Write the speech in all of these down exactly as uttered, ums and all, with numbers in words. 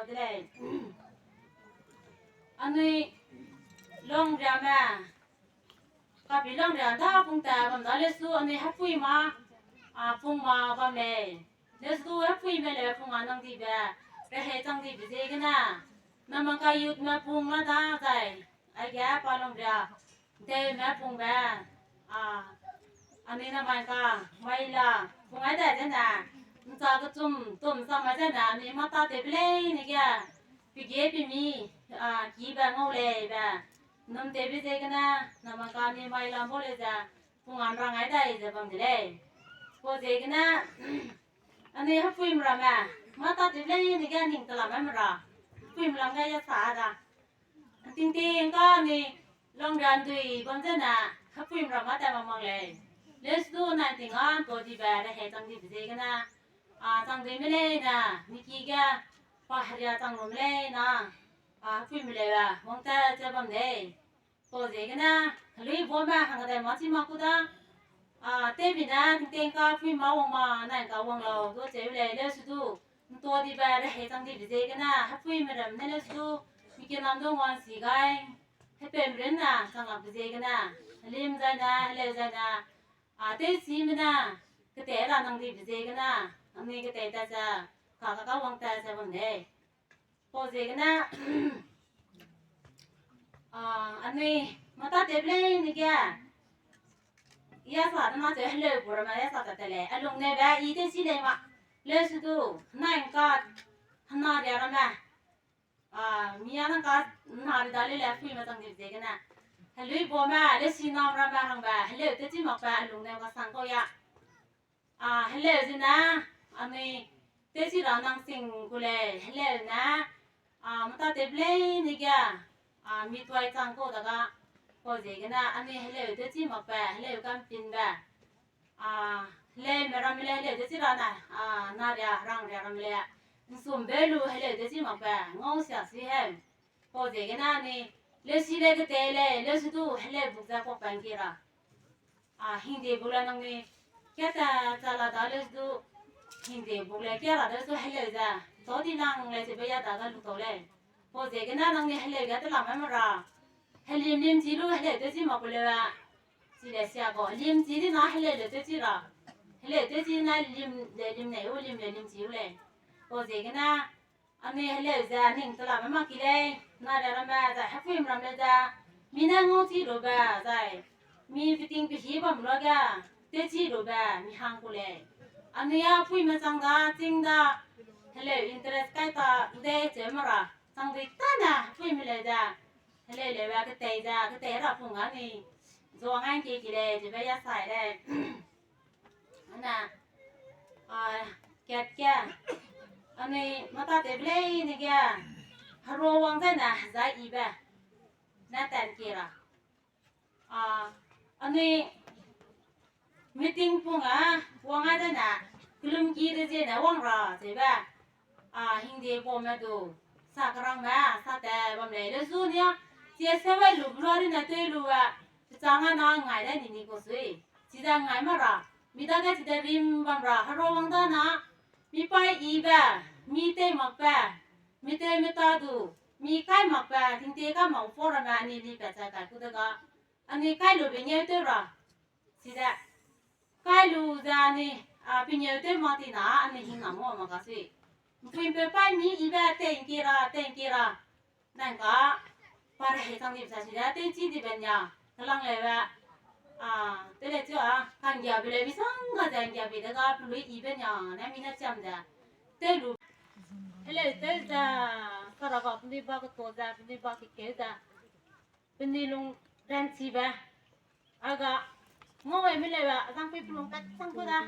Delei. Anui longriame, kapi longria da pung ta bam da lesu anui hepui ma, a, pung ma bam lei. Lesu hepuime le pung a nang dibe, rehei chang dibe ziegene. Namang ka youth me pung la da zai, aige pa longria, dei me pungbe, a, anui namai ka, mai la, pung ai dai zene, ncha kechum, tum sa mai zene, anui mata tewbe leine ge, pige pimi, a, kibe ngau leibe, num tewbe ziegene, namai ka anui mai lam bau lei ze, pung a nrang ai dai ze bam de lei. Pau ziegene, anui hepuime ramme, mata tewbe leine ge ning telame mera, hepuime lam ge ya sa da. Tingting ka anui longria ndui bam zene, hepuime ramme tat mak mak lei. Lesu du nai ting a nto dibe rehei chang dibe ziegene, a, chang dui me leine, miki ge, pa heria chang lu me leine, a, hepuime leu a, wang tat ze bam lei. Pau ziegene, helui baume hangge dai ma chi mak ku da, a, tewbi ne, tingting ka pui ma wang ma, nai ka wang lau, du cheu lei, lesu du, nto dibe rehei chang dibe ziegene, hepuime ramme ne lesu du, miki nam du wang si gai, hepeume runne, chang lakbe ziegene, helim zaine, heleu zaine, a, tewchime ne, ketei ra nang dibe ziegene, anui ketei tat ze, ka ka ka wang tat ze bam lei. Pau ziegene, a, anui mata tewbe leine ge, ya sa de ma cheu heleu gu ramme ya sa tat te lei. Alung nebe i tewchi lei ma. Lesu du, nai ngka, hena ria ramme. A, mi a nang ka, hena ri da lei le, puime chang dibe ziegene. Helui baume, lesi nam ramme hangbe, heleu tewchi makbe, alung nebe sang kau ya. A, heleu zene, anui, tewchi ra nang sing gu lei, heleu ne, a, mata tewbe leine ge, a, mi tuai chang kau daga, pau ziegene, anui heleu tewchi makbe, heleu kampinbe, a, heleume ramme le heleu tewchi ra ne, a, na ria, rang ria ramme le, nsumbe lu heleu tewchi makbe, ngau sia si heu. Pau ziegene anui, lesi le ketei lei, lesu du heleu buk ze kuak pa ngki ra. A, hingde buk le nangnui, kia ta, ta la da lesu du, hingde buk le kia ra lesu du heleu ze, tau di lang lei chebe ya da ga lu tau lei. Pau ziegene nangnui heleu ge telame mera. Helim lim chi lu heleu tewchi mak ku leu a. Chi le sia kau, lim chi di na heleu le tewchi ra. Heleu tewchi na lim le lim nei u, lim le lim chi u lei. Pau ziegene, anui heleu ze ning telame mak ki lei, na ria ramme ze hepuime ramme ze, mi ne ngau chi lube, zai, mi peting pehî bam luage, tewchi lube, mi hang ku lei. Anui a puime chang da, ching da, heleu interest kai ta, de cheu mera, chang dui tane, puime leu ze, heleu leu a ketei ze, ketei ra pung a ni, zuang a ngke ki lei, chebe ya sai lei. Ana, a, kat ke, anui mata tewbe leine ge, herua wang zene, zai ibe, ne tan ki ra. A, anui meeting pung a, wang a zene, kelum ki de ziene wang ra, chebe. A, hingde baume du, sa kerangme, sa te bam lei, lesu nia, chi se wai lu, bluari ne tei lu a, pechang a na ngai de ni ni kau sui. Chize ngai mera, mi dage chide rim bam ra, herua wang da na, mi pai ibe, mi tei makbe, mi tei meta du, mi kai makbe, tingtie ka mak forum a ni ni pat ze kai ku dega, anui kai lube ngeu tew ra, chize, kai lu ze anui, a, pengeu tew mak ti na, anui hing na ma mak ka sui. Mpuimpe pai mi ibe tei ngki ra, tei ngki ra. Nang ka, pa rehei chang dibe sa chide, tewchi dibe nia, kelang leu a, a, tele chu a, kanggiabe leu misongga ze nggiabe dega, pelui ibe nia, ne mi ne chiam ze, tei lu. Heleu tew ze, sara ga penui ba keto ze, penui ba kekeu ze, penui lung ranchibe. A ga, ngau ai me leu a, azangpui pelung kat chang ku da.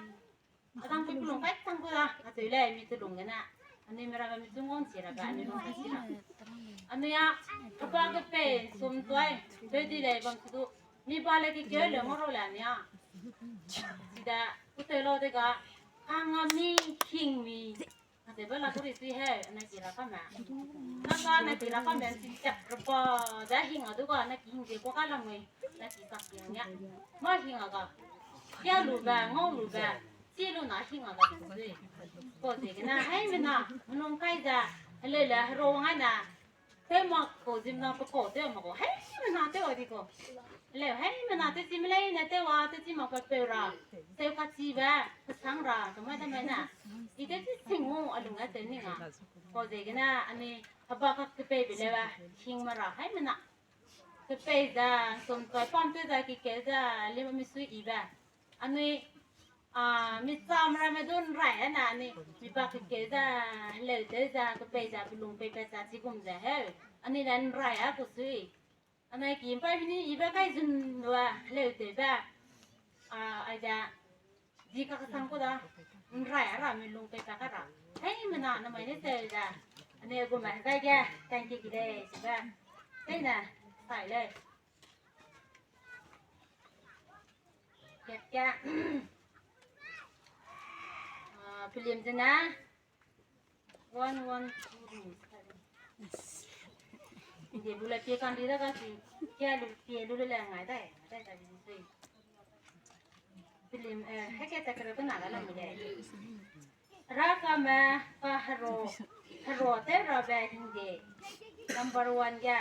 Azangpui pelung kat chang ku da. Acheu lei mi telung gene. Anui meramme mi zung wang chi rabe, anui lung kat chi ra. Anui a, keba kepei, sum tuai, peu di lei bam su du. Mi ba le kekeu le ngau rau le anui a. Chide, kuteu lau dega, kanga mi, hing mi. Acheu be la kuri sui he, anai ki ra kame. Nang ka anai ki ra kame, si chak reba, ze hing a du ga, anai ki hing de kua ka lamui, anai ki sak ki hang ya. Ma hing a ga. Kia lube, ngau lube, chi lu na hing a ga sui. Pau ziegene, haimena, melung kai ze, Heleu le hero ngai na. Tew mak kau zimna pe kau tew mak kau. Hei mena tew a di kau. Heleu hei mena tew chi melei ne tew a tew chi mak pe peu ra. Tew ka chi be, kesang ra, kemai da mai na. I tew chi sing gu a lung a tew ni nga. Kau ze gene, anui, heba ka kepei be le be, hing ma ra, hei mena. Kepei ze, sum toi pam tew ze, kikeu ze, lima misui i be. Anui, a, mi cham ramme du nrai a na anui, mi ba kekeu ze, heleu tew ze, kepei ze, pelung pei pat ze, chigum ze heu. Anui le nrai a kusui. Anai ki mpai mini i be kai zun lua, heleu tew be. A, ai ze, di ka kesang ku da, nrai a ra mi lung pei pat ka ra. Hei mena namai ne seu ze. Anui gu me zai ge, thank you ki lei, si be. Hei ne, sai lei. Kat ka. Ah, film zena. One, one, two, three. Nde bu le pie kan di da ka si. Kia lu pie lu le le ngai dai, ngai dai dai di sui. Film, eh, heke ta kere kena la lam le. Rakame ka hero, hero tew rabe hingde. Number one ge,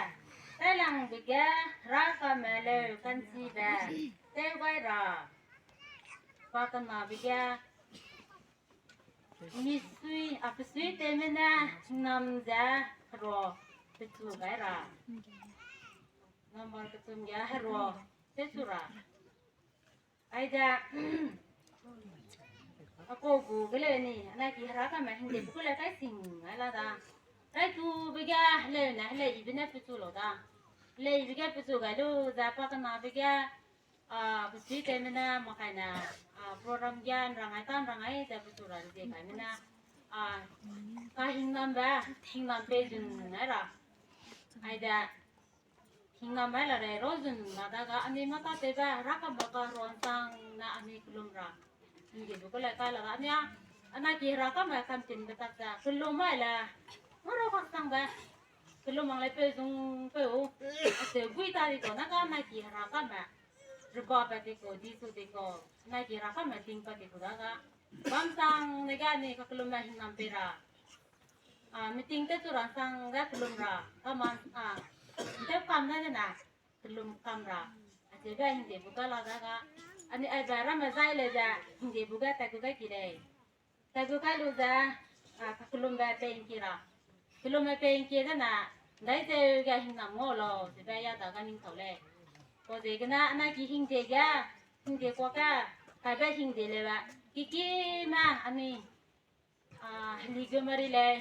tailangbe ge, rakame leu kanchibe, tew gai ra. Pa kenabe ge, misui, a, pesui tewme ne, nam ze, hero, pechu gai ra. Number kechum ge, hero, tew chu ra. Aide, a kau gu ge leu ni, anai ki herakame hingde pe ku le kai sing ai la da. Kai tube ge heleu ne, heleu ibe ne pechu lau da. Heleu ibe ge pechu gai lu ze pa kenabe ge, a, pesui tewme ne, makai ne, a, program ge, nrang ai ta nrang ai ze pechu ra ze kaime ne, a, kahingnambe, hingnam pei zun ai ra. Aide, hingnam ai la rei ro zun la da ga, anui mâ ta tewbe, herakame ka ruansang ne anui kelum ra. Hingde bu ku le kai la ga, anui a, anai ki herakame kantinbe tak ze, kelum ai le, mâ ro kaksangbe, kelum mang le peu zung peu, a seu gui ta di kau, na ga anai ki herakame, rebapat di kau, di su di kau, anai ki herakame tingpat di kau da ga, bamsang ne ga anui kakelumbe hingnam pei ra. A, meeting tew chu ra sang ga kelum ra, kaman, a, tew kam da ze na, kelum kam ra. Acheube hingde bu ka la da ga, anui aibe ramme zai le ze, hingde bu ge tat gu gai ki lei. Tat gu kai lu ze, a, kakelumbe pei ngki ra. Kelumbe pei ngki ze na, ndai zeu ge hingnam ngau lau, zebe ya da ga ning tau lei. Kau ziegene anai ki hingde ge, hingde kua ge, kaibe hingde leube, kikime anui, a, heli gu mari lei,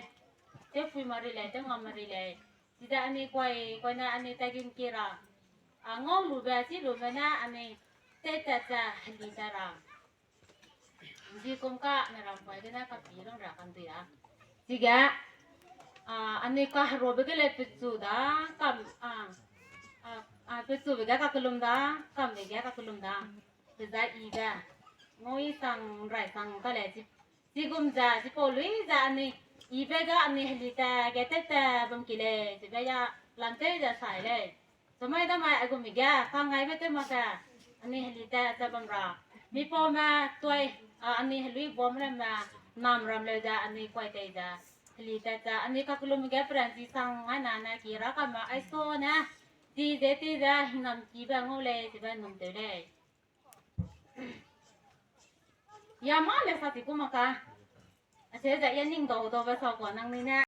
tewpui mari lei, tewngam mari lei. Chide anui kuai, kuai ne anui taigin ki ra. A, ngau lube, chi lube ne anui teitat ze heli tat ra. Nzi kum ka ne ram kuai gene kapi lung ra kandui a. Chige, a, anui kaherobe ge lei pechu da, kam, a, a, a, pechube ge kakelum da, kambe ge kakelum da. Pezai ibe. Ngau i sang, rai sang ka lei chi, chigum ze, chipau lui ze anui, ibe ga anui heli tat ge teitat bam ki lei, chibe ya lam tew ze sai lei. Chamai damai aigum ge, kangaibe tew mak ze, anui heli tat ze bam ra. Mipaume tuai, a, anui helui bam ramme, nam ram leu ze, anui kuai tei ze, heli tat ze, anui kakelum ge peranchi sang ai na ne ki herakame aiso ne, ti ze ti ze, hingnam kibe ngau lei, chibe num tew lei. Ya mâ le sa ti ku mak ka. Acheu ze ya ning dau daube sa kua nangnui ne.